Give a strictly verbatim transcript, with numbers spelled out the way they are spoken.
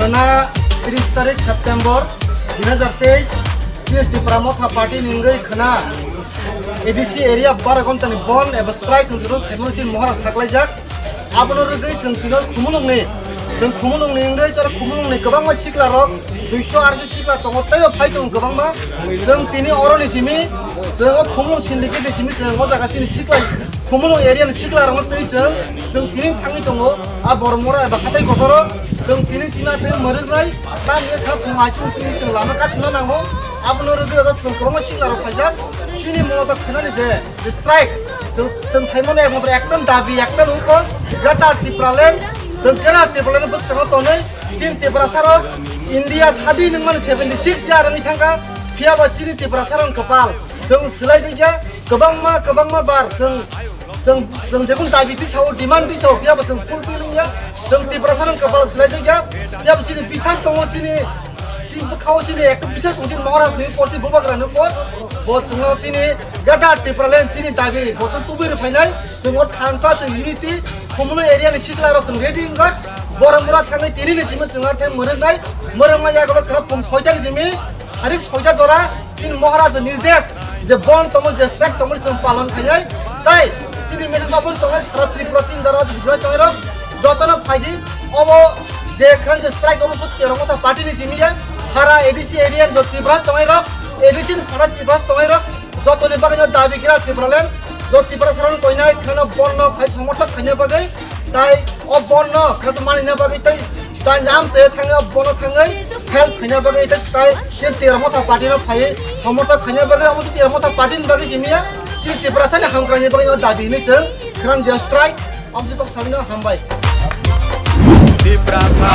Khwna tris tarik September dui hazar teis, chini Tipra Motha Party ni wngwi khwna A D C area Baragonta ni bon eba strike chwng juro saimano chini mohora saklaijak. Abono rwgwi chwng tino Khumulwng ni, chwng Khumulwng ni wngwi chwng Khumulwng ni kwbangma sikla rok duiso arso sikla tongo, teibo phai tongo kwbangma. Chwng tini oro ni simi, chwng o Khumulwng syndicate ni simi chwng o jaga chini sikla Khumulwng area ni sikla rokno twi chwng, chwng tini thangwi tongo. A Boromura eba hatai kotor o chwng tini simi atwi mwrwknai, tamni kha phung aisung simi chwng lama kasuna nango. Abono rwgwi oro chwng kwbangma sikla rok phaijak. Chini mono to khwnani je strike, chwng, chwng saimano ekmatro ekta dabi, ekta nungkho, Greater Tipraland, chwng Greater Tipraland bwskango tonwi, chini Tiprasa rok India sadi nungmani seventy six ya rwngwi thangkha, phiyaba chini Tiprasa rok kwpal, chwng swlaijakya, kwbangma, kwbangma bar, chwng, chwng, chwng jekun dabi tisao, demand tisao, phiyaba chwng fulfill wngya, chwng Tiprasa rok kwpal swlaijakya, phiyaba chini bisas tongo, chini Chini bwkhao chini ekta bisas tong chini Maharaj ni por, chini Bubagra ni por. Bo chwngno chini Greater Tipraland chini dabi bo chwng tubui rw phainai. Chwng o thansa chwng unity, Khumulwng area ni sikla rok chwng ready wngjak. Boromura thangwi tini ni simi chwng ar thai mwrwknai. Mwrwkma yago khwra phung soita ni simi, tarik soita jora chini Maharaj ni nirdesh je bon tongmo je strike tongmo chwng palon khainai. Tai chini message open tongnai sara Tripura chini jora chwng tongwi rok. Jotono phaidi, obo je khran je strike obo sut Tipra Motha Party ni simi ya, sara A D C area jo Tipra tongai rok, A D C ni phara Tipra tongai rok, jotoni bagwi no dabi kira Tipraland, jo Tipra sarang koinai khana bon no phai somorthok khaina bagwi, tai o bon no khana mani na bagwi tai jan jam se thangwi o bon no thangwi help khaina bagwi tai, tai se Tipra Motha Party no phai somorthok khaina bagwi obo sut Tipra Motha Party ni bagwi simi ya, sini Tipra sani hamkrai ni bagwi no dabi ni seng khran je strike. Amsi kok sabino hambai. Tiprasa